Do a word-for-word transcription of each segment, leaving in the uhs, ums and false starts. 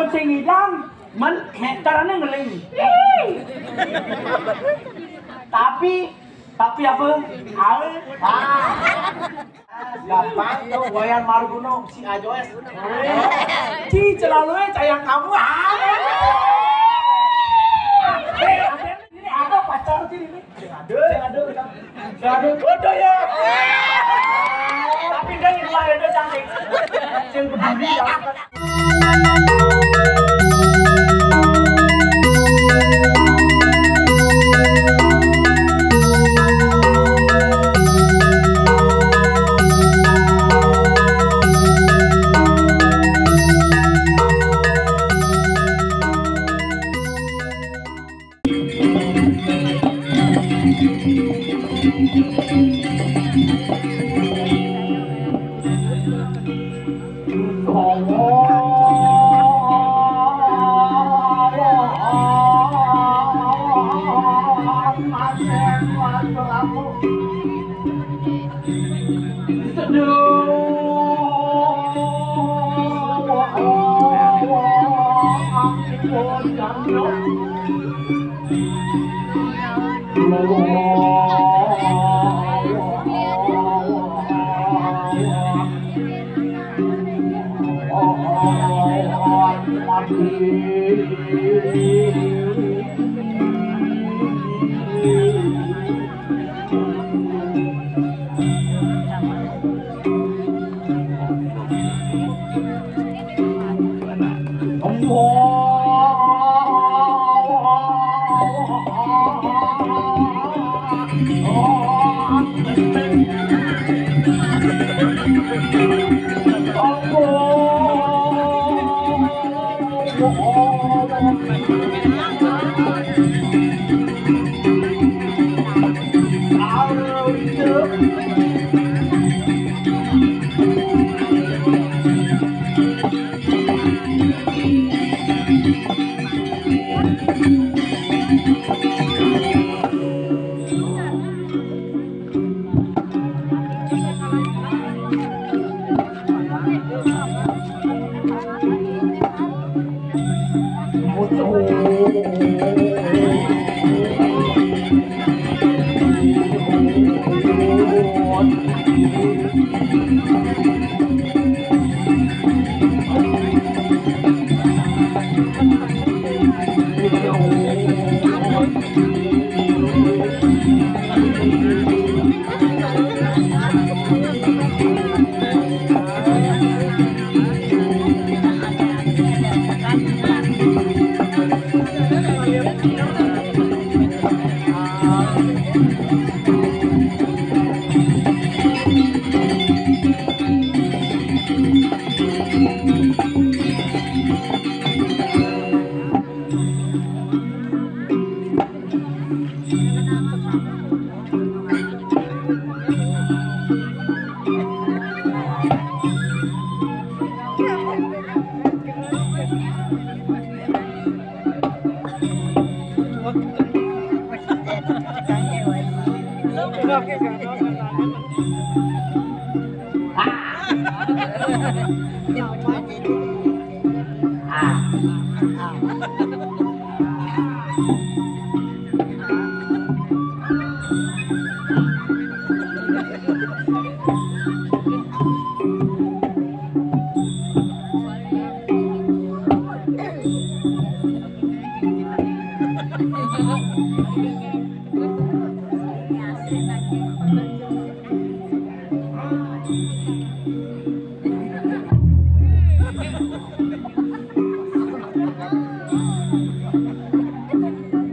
Sing ngidang, men, he, carane ngeling. Tapi, tapi apa? Ae. Ah. Gampang tuh, Wayan Margono, si Ajoes. Ci, celalue, cayang kamu. Ah. Eh, ada, ini ada pacar, Ci, ini. Sing ado, sing ado, sing ado. Bodoh ya. Tapi dia di luar itu cantik. Sing peduli ya.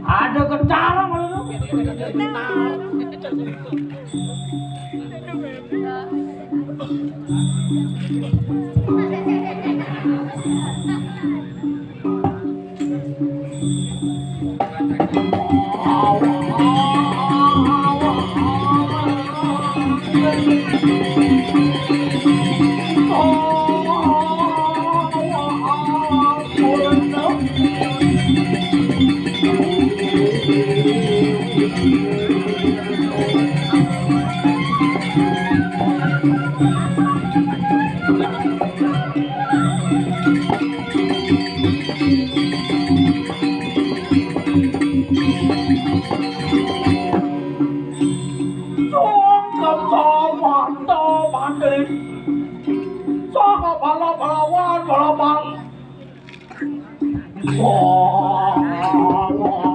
Ada getar malu. Songkem samanta mantri. Saka bala balawan balaban. Wah, wah, wah.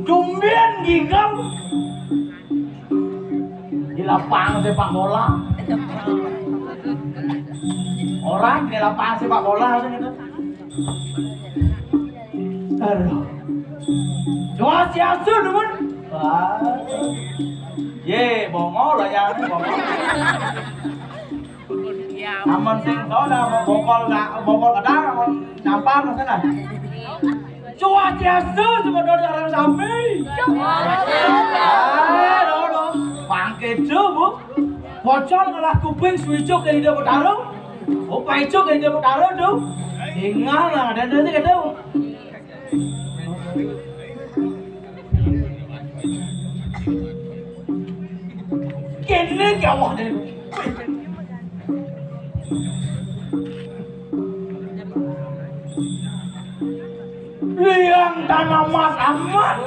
Tumbén gigal di lapangan sepak bola. Orang di lapangan sepak bola gitu. Aduh. Swastiastu, Dumun. Wah. Ye, bongol aja, bongol. Amun sing soda, bongol nggak, bongol kadang, amun nampar, maksudnya. Swastiastu, semeton sareng sami. Swastiastu. Aduh, aduh. Pangkedo, Bu. Pocol ngelah kuping, suijo ke Ida Betara. Oh, paijo ke Ida Betara, tuh. Ingat lah, ada, ada, ada. Kéné gawah deh. Liang tanah mas amat.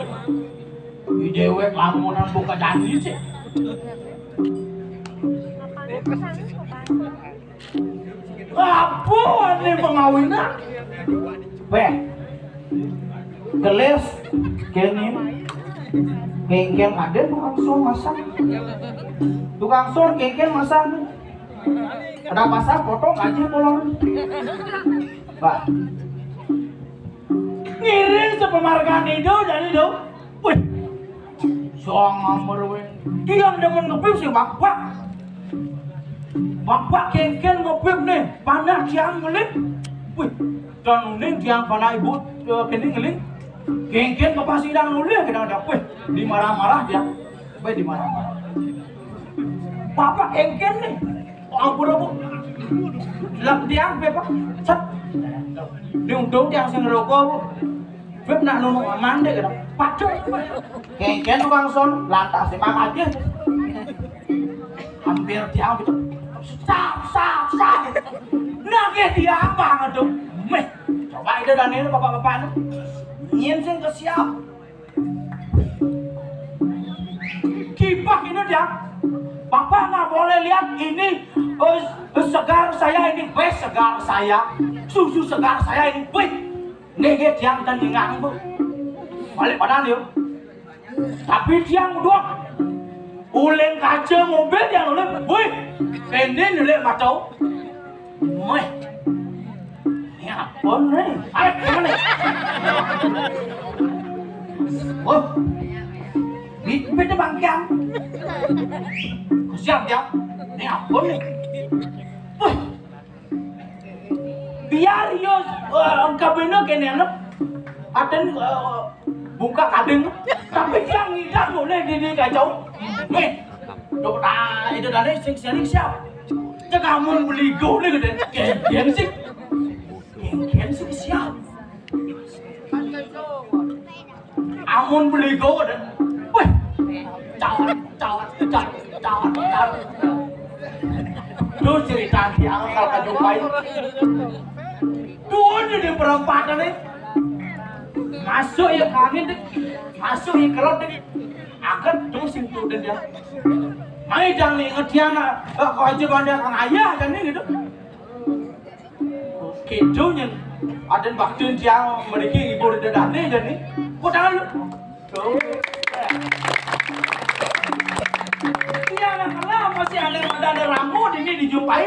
Di déwék lamunan buka janji sih. Apa ané pengawinan? Béh. Gelis, kéné. Kéngkén kadén tukang sun masang. Tukang sun kéngkén masang. Ada pasang potong aja pulang. Bah. Ngiring sepemargan itu jadi do. Wih. Song amber wé. Tiang demen ngepip sih, Bang. Bang. Bapak kéngkén ngepip nih, panah tiang ngeling. Wih, dan uning tiang panah ibu, eh, kéné ngeling. Kéngkén ke pasiran nulih kadang-kadang. Wih, dimarah-marah dia. Wih, dimarah-marah. Bapak kéngkén nih. Oh, ampun, Bu. Lep tiang, Bapak. Set. Diuntung tiang sing ngerokok, Bu. Beb nak nunu aman deh, gitu. Paduh. Kéngkén tukang sun, lantas emang aja. Hampir tiang gitu. Sap, sap, sap. Nagih tiang banget tuh. Méh, coba itu dan ini bapak-bapak ini. Nyén sing kesiap. Kipah ini dia. Bapak nggak boleh lihat ini, eh, segar saya ini, weh, segar saya, susu segar saya ini, weh. Nih, dia tiang dan ngingang, Bu. Balik badan, yuk. Tapi tiang udah uling kaca mobil tiang uling, wih, pendek uling mata. Wih. Ini apa nih? Ayo, apa nih? Oh. Bit, bit bangkiang. Siap ya. Ini apa nih? Wih. Biar yo, eh, kabéh kéné anak. Aden, eh, buka kadéng. Tapi tiang ngidang boleh di, di kacau. Nih. Dok, nah, itu tadi sing sing siap. Cek amun beligo nih gedé. Kéngkén sih. Kéngkén sih siap. Amun beligo nih. Wih. Cawat, cawat, cawat, cawat, cawat. Lu cerita dia kalau kacau baik. Tuh di perempatan nih. Masuk ya ke angin deh. Masuk ya ke laut deh. Akan tuh sing tuh dia. Mai dang nih ngedian, eh, kok aja bandar kang ayah dan nih gitu. Kéto nyén. Aden bakti tiang mriki ngibur dedane jani. Kok tangan lu? Tuh. Iya, anak-anak masih ada, ada, ada rambut ini dijumpai.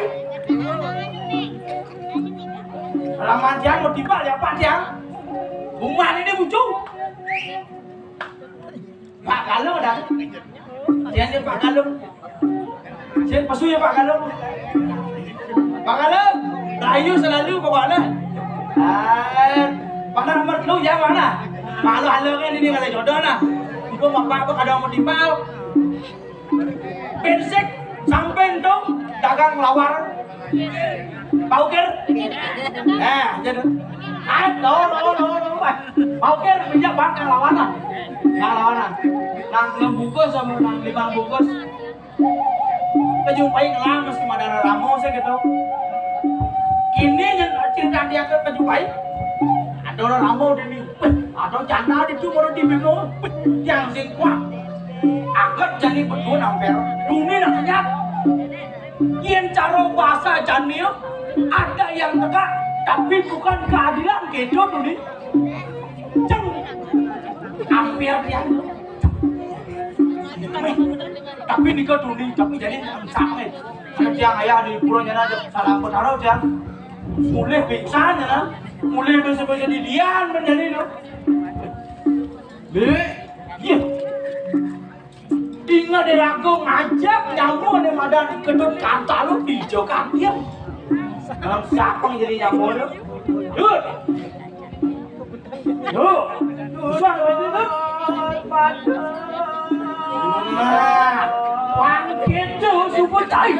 Laman tiang mau tiba ya, Pak, tiang. Bunga ini bucu. Pak Galung dah. Dia ni Pak Galung. Saya pesu ya Pak Galung. Pak Galung, rayu selalu pokoknya. Ah, mana nomor lu ya mana? Malu halo kan ini kalau jodoh nah. Ibu bapak apa kadang mau timbal. Bensek sampai dong dagang lawar. Paukir. Eh, jadi. Ah, lo, lo, lo, lo. Paukir pinjam bangka lawanan. Nah, lawanan. Nang enam bungkus sama nang lima bungkus. Kejumpai ngelam mesti madara ramo saya gitu. Kini yang cerita dia ke kejumpai. Ada orang ramo di ni. Ada janda di tu baru di bimo. Yang sing kuat. Akat jani betul namper. Dunia nak kenyat. Yen cara bahasa jani ada yang tegak, tapi bukan keadilan gitu dunia. Ceng. Hampir dia. Tapi nika tuni, tapi jadi sama. Kerja ayah di pura nyana aja salah aku taruh dia. Mulai pingsan ya, mulai bisa jadi dian menjadi no. Be, iya. Ingat dia aku ngajak nyamuk dia madan kedut kanta lu di Jokan dia. Dalam siapa yang jadi nyamuk lu? Dut. Yo, susah lagi tu. Nah, bangkit tu, super tai.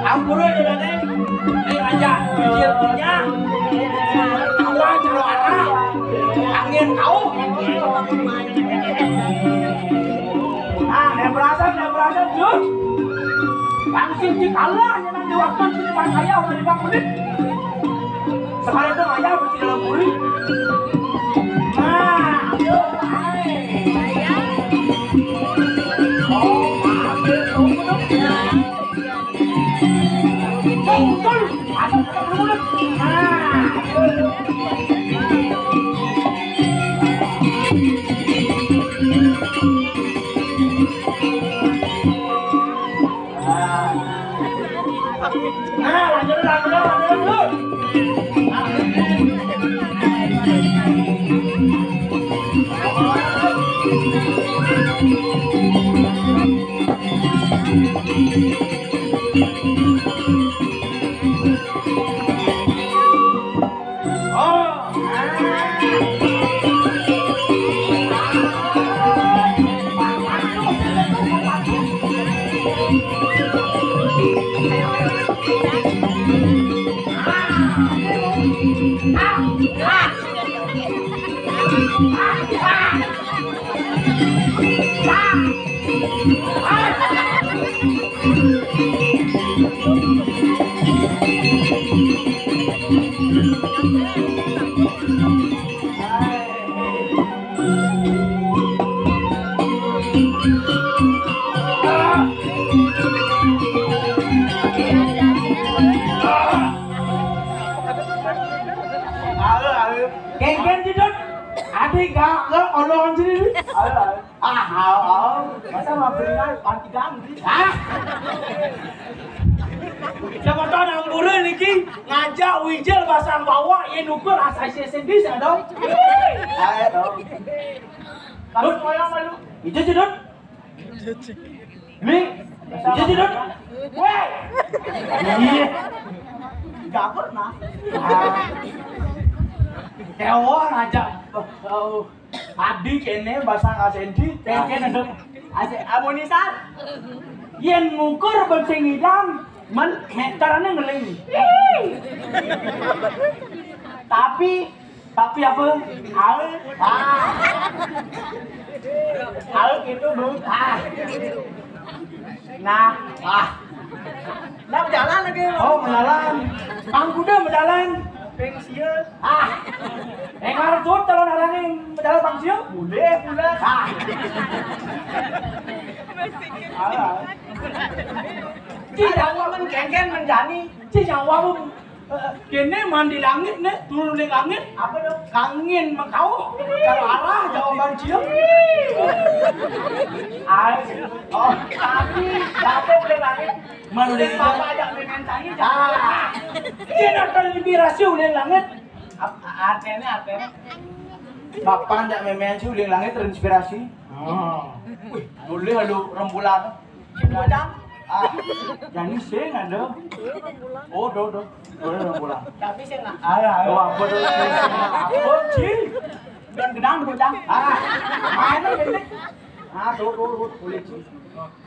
Ampura je dah ni. Ni aja, pikir punya. Awak kalau arah, angin kau. Nah, dia berasa, dia berasa, Jun. Langsung dikalah, yang nanti waktu itu cuma saya, udah lima menit. Sekali itu ayah mesti dalam buri. Nah, ayo, hai. Oh, ambil, oh, oh. Kengken tidak. Adi gak lo orang sini. Ah, au, au. Masa mau berenang panti ganggu? Ah. Siapa tahu nang buruh niki ngajak Wijil pasang bawa ye nukur asa S S D saya dong. Ayo dong. Kalau koyong malu. Itu sih, Dut. Ini. Itu sih, Dut. Weh. Iya. Gak pernah. Ah. Kewon aja. Oh. Adi kene basang asendi, kene dong. Ase amunisan. Yen ngukur bensing idam, men meterane ngeling. Tapi, tapi apa? Al, ah. Al itu belum. Ah. Nah, ah. Nah, berjalan lagi. Oh, berjalan. Pang kuda berjalan. Pensiun. Ah. Eh, ngarep tuh calon arane berjalan pang siu. Boleh, boleh. Ah. Alah. Ci nyawa men kengken men jani. Ci nyawa men, eh, kene mandi langit ne, turun di langit. Apa tuh? Kangin mengkau. Kalau arah jawaban cium. Ay, oh, tapi jatuh di langit. Mandi bapak ajak main tanya. Ah, dia nak terinspirasi oleh langit. Ap-, artinya, artinya. Bapak ajak main suling langit terinspirasi. Oh. Wih, boleh lu rembulan. Bocah. Ah, jadi sing ada. Oh, do, do. Boleh rembulan. Tapi sing lah. Ayo, ayo. Oh, apa tuh? Apa, Ci? Dan gedang bocah. Ah, mana ini? Ah, tuh, tuh, tuh, boleh, Ci.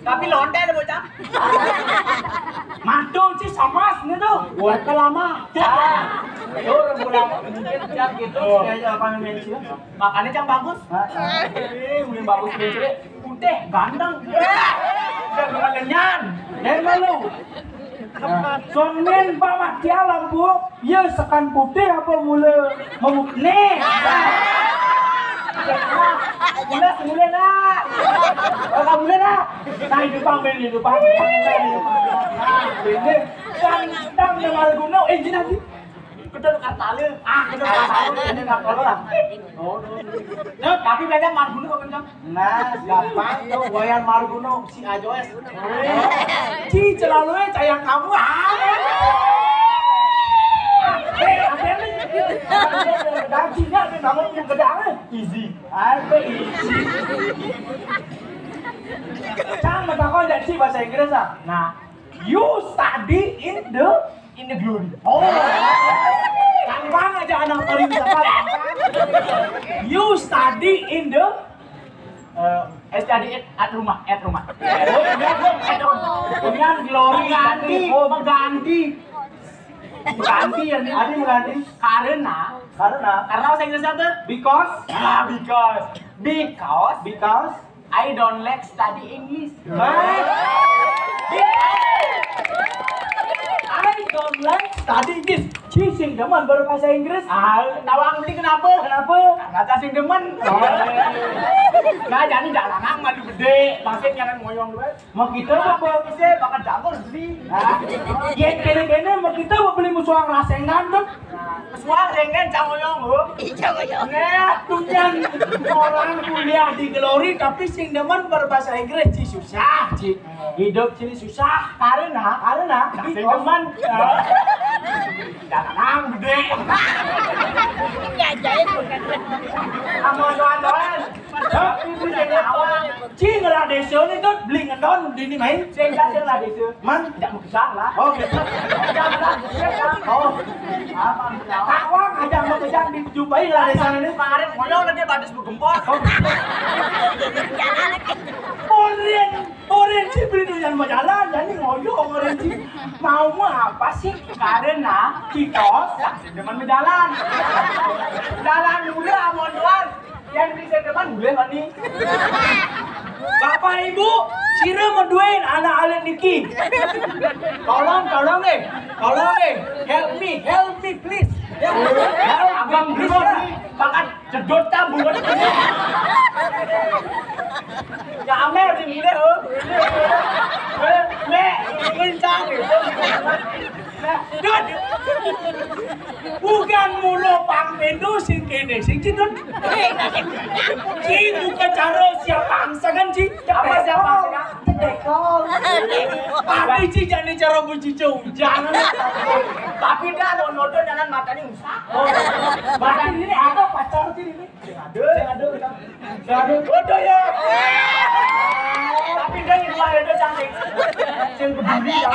Tapi lonte ada bocah. Madu, Ci, sama sini tuh. Buat lama. Ah, tuh, rembulan. Mungkin jam gitu, kayak apa namanya, Ci? Makanya jam bagus. Ah, ah. Eh, udah bagus, Ci. Putih, ganteng. Udah bukan lenyan. Dan malu. Nah, sonen Pak Mati Alam, Bu. Iya, sekan putih apa mula memut-, nih. Mula semula nak. Kalau mula nak. Nah, itu pang, Ben, itu pang. Nah, ini. Ganteng yang malu guna. Eh, ini nanti. Kedon Kartale. Ah, kedon Kartale, kedon Kartale lah. Oh, no. No, tapi beda Marguno kok kencang. Nah, gampang tuh, Wayan Marguno, si Ajoes. Ci, celalue sayang kamu. Ah. Eh, apa ini? Dagingnya ada bangun yang gedang. Easy. Apa easy? Cang, mau takon nggak, Ci, bahasa Inggris, ah? Nah, you study in the In the glory. Oh. Gampang aja anak pariwisata. You study in the, eh, study at, at rumah, at rumah. Oh, iya, iya, at rumah. Kemudian glory, mengganti, oh, mengganti. Mengganti ya, nih. Ada mengganti. Karena, karena, karena bahasa Inggris apa? Because. Ah, because. Because. Because. I don't like study English. Hah? I don't like study English. Ci, sing demen berbahasa Inggris. Ah, nawang beli kenapa? Kenapa? Karena tak sing demen. Oh. Nah, jadi dak lanang malu gede, maksudnya kan ngoyong dua. Mau kita apa? Bisa bakal jangkol beli. Hah? Ya, kene-kene mau kita mau beli musuh rasengan tuh. Suang dengan Cang Oyong, Bu. Iya, Cang Oyong. Nah, tuh kan orang kuliah di Glory, tapi sing demen berbahasa Inggris, Ci, susah, Ci. Hidup sini susah. Karena, karena, sing demen. Jangan nang, gede. Nggak jahit, bukan. Sama doan-doan. Hah? Ibu dari awal. Ci, ngelah desa ni, Dut, beli ngendon, di ni main. Sing kasih lah desa. Man? Tidak mau besar lah. Oh, gitu. Jangan lah, desa lah. Oh. Apa? Tawang aja mau kejang dijumpai lah desa ni. Kemarin, ngoyong lagi batis bergempar. Oh. Orin, orin Ci beli durian mau jalan, jadi ngoyong orin Ci. Mau apa sih? Karena kita demen berjalan. Jalan dulu, Amon Tuan. Yang bisa depan gue mani. Bapak Ibu, sira maduin anak alit niki. Tolong, tolong eh. Tolong eh. Help me, help me please. Help me, abang please. Bahkan jedot tabungan. Ya amer di mulai, oh. Nek, kencang gitu. Dut. Bukan mulu pang pendo sing kene sing ci, Dut. Ci bukan cara siapa angsa kan, Ci? Apa siapa angsa? Tekol. Tapi Ci jadi cara buci jauh. Jangan. Tapi dah lo nonton jangan matanya usah. Oh. Bahkan ini ada pacar Ci ini. Aduh, aduh, aduh. Aduh ya. Tapi dia itu ada cantik. Sing peduli ya.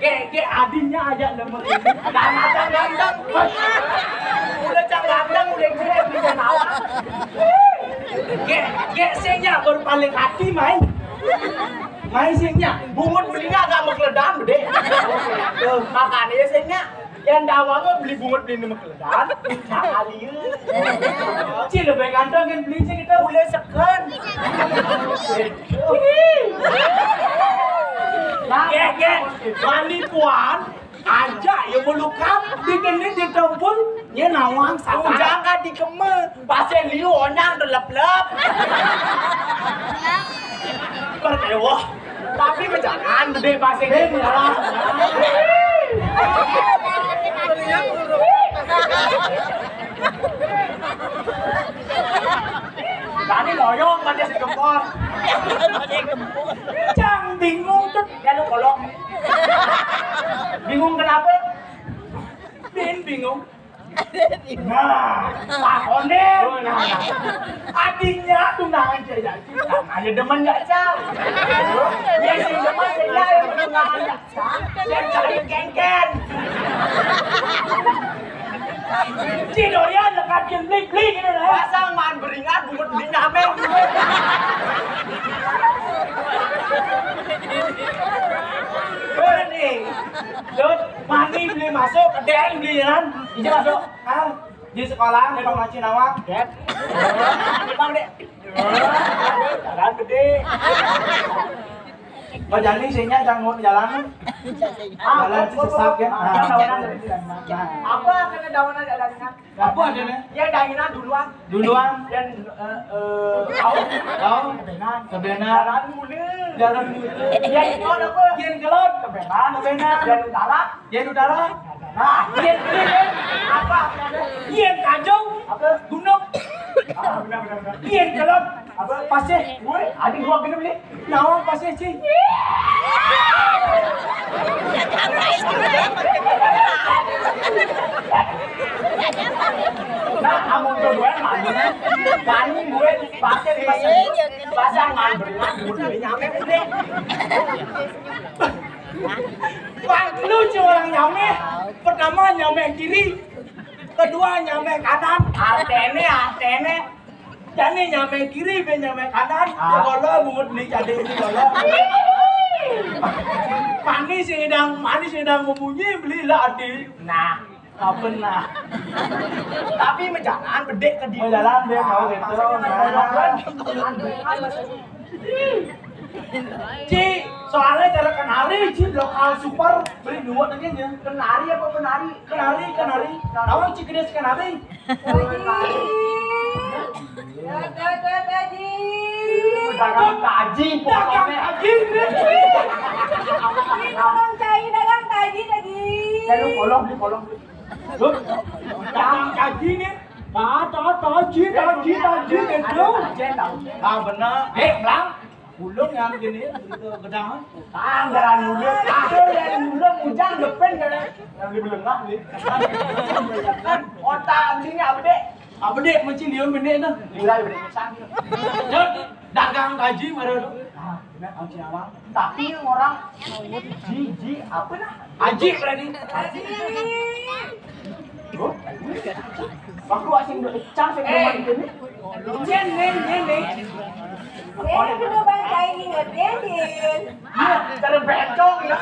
Kayak, kayak adiknya aja lemot ini. Gak ada ganteng. Udah cang ganteng, udah jelek, bisa nawar. Kayak, kayak singnya berpaling hati, main. Main singnya. Bungut belinya agak mekeledan, gede. Tuh, makanya singnya. Yang dawangnya beli bungut beli nama keledan. Cak Alia. Ci lebih ganteng kan beli sih kita. Boleh sekan. Nah, ya, ya. Mani puan. Aja ya melukat di kene di tempul. Ya nawang sama. Jangan di keme. Pasal liu onyang delep-lep. Perkewah. Tapi bejangan gedé pasé. Ding, jalan. Tadi loyong pada si gempol. Cang bingung tuh, ya lu kolong. Bingung kenapa? Bin bingung. Nah, takoné. Adina tunangan cék, aja demen gak, Cang? Ya sing demen sing lain tunangan gak, Cang? Yang cari kengken. Ci doyan lekat blik-blik gitu lah. Pasang man beringat bungut beli nyameng. Bener nih. Dut, mani beli masuk, kedeng beli jalan. Ija masuk. Ah, di sekolah, di Bang Maci Nawang. Dep. Bang, Dek. Jalan gedé. Oh, jadi sih nya jangan mau jalan. Ah, jalan sih sesat ya. Nah, nah. Apa kena daun ada daunnya? Apa ada nih? Ya, daunnya duluan. Duluan. Dan eh eh, tahu. Tahu. Kebenar. Kebenar. Jalan mulu. Jalan mulu. Ya, itu ada apa? Yang kelot. Kebenar. Kebenar. Dan utara. Yén utara. Nah, yén kidul, yén apa? Yén kajung. Apa? Gunung. Ah, benar, benar, benar. Yén kelod. Apa? Pasih. Woi, adik gua gini beli. Nawang pasih, Ci. Nah, amun keduaan mah, paling gue pasih di pasar. Pasar ngambil, ngambil, nyampe udah. Pak, lu orang nyameh. Pertama nyameh kiri, kedua nyameh kanan. Artene, artene. Jadi nyameh kiri, be nyameh kanan. Ah. Ya kalau bungut beli jadi ini kalau. Manis yang sedang, manis yang sedang membunyi belilah adi. Nah, apa nah? Tapi menjalan bedek ke dia. Menjalan dia mau gitu. Nah. Ci, soalnya cara kenari, Ci, lokal super, beli dua tadi aja. Kenari apa penari? Kenari, kenari. Tahu Ci gede kenari? Dagang taji, pokoknya. Dagang taji. Ini tolong cai dagang taji lagi. Ya, lu kolong, beli kolong. Lu dagang taji nih. Taji, taji, taji, taji, taji. Ah, bener. Eh, Blang. Ulun yang gini, gitu, gedang. Anggaran ulun, akhir dari ulun, ujang depan, kan? Yang di belengah, nih. Kan, otak aslinya apa, Dek? Apa, Dek? Macam liun bendek, tuh. Liun bendek, pisang. Jod, dagang kaji, mana, tuh? Nah, benar, kaji awal. Tapi orang, ji, ji, apa, nah? Aji, berarti. Aji. Waktu asing dulu, cang saya belum main ini. Jen, jen, jen, jen. Jen, kena bang cai ingat, jen, jen. Iya, cara bencong, ya.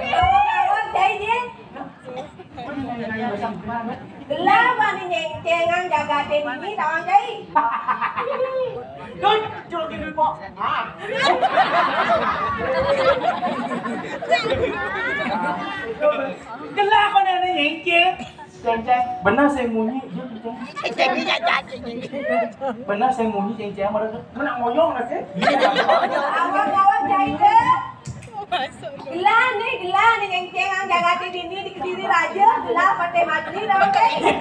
Kawan-kawan, cai, jen. Gelah, bani nyengcengan, jaga teni, tawang cai. Dun, julukin dulu, Pok. Ah. Gelah, kau nanya nyengceng. Ceng, ceng. Benar saya munyi, dia ceng. Ceng, ceng, ceng, ceng. Benar saya munyi, ceng, ceng. Mana, mana ngoyong lah, sih? Iya. Awal-awal jahit, deh. Gelah nih, gelah nih, ceng, ceng. Yang jaga di sini, di Kediri Raja, gelah, Patih Madri, tau, ceng.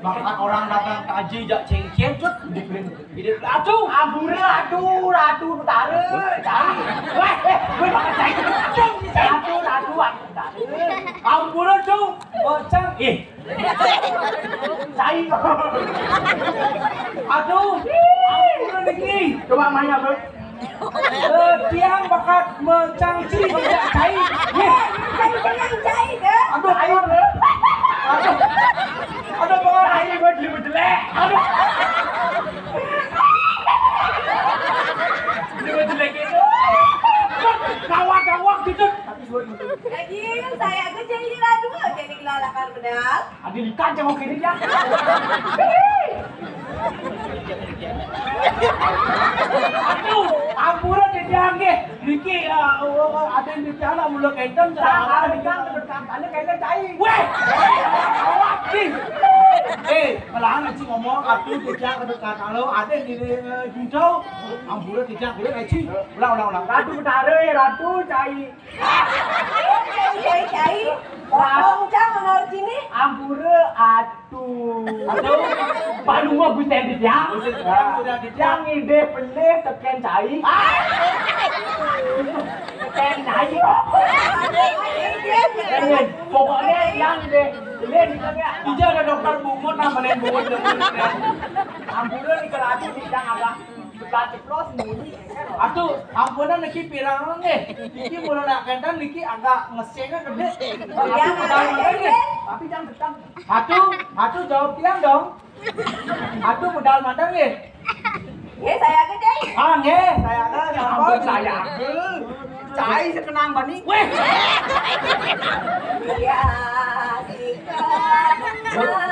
Bahkan orang datang ke Aji, jak ceng, ceng, cut. Hidup, aduh, ambura, aduh, ratu, utara, cari. Weh, eh, gue bakal cari. Aduh, ratu, aduh, utara. Ambura, tuh. Oh, cang, eh. Cai. Aduh, ampun niki. Coba mainnya, Bro. Eh, tiang bakat mencangci tidak cai. Nih. Cai, cai, cai, deh. Aduh, ayo, Bro. Aduh. Aduh, Bro, ini gue jelek-jelek. Aduh. Jelek-jelek itu. Gawat, gawat gitu. Lagi saya aja jadi radu, jadi kelalakan benar. Ada ikan jangan kiri ya. Aduh, ampura didiangge. Niki, ah, oh, oh, ada yang bicara mula kenten, salah. Ada yang bicara kenten, cai. Weh, awak sih. Eh, malahan aci ngomong, aku tidak kedekatan lo, ada yang di, eh, Junto. Ampura tidak, dia aci. Ulang, ulang, ulang. Ratu Betara, ya, Ratu, cai. Cai, cai, cai. Ratu. Bang Ujang, nomor sini. Ampura, aduh. Aduh. Palu gua busen di dia. Busen di dia. Yang ide pelih teken cai. Ah. Teken cai. Eh, pokoknya yang ide pelih teken. Tidak ada dokter bungut, namanya bungut, bungut, ya. Ampura, di kerajaan tidak ada. Ceplos-ceplos mulu. Atuh, ampunan niki pirang nggih. Niki mula nak kenten niki agak ngesengnya gede. Atuh medal manten nggih. Tapi jangan tekan. Atuh, atuh jawab tiang dong. Atuh medal manten nggih. Nggih, saya gede. Ah, nggih, saya gede. Ampun, saya gede. Cai sekenang bani. Weh. Iya, sikat.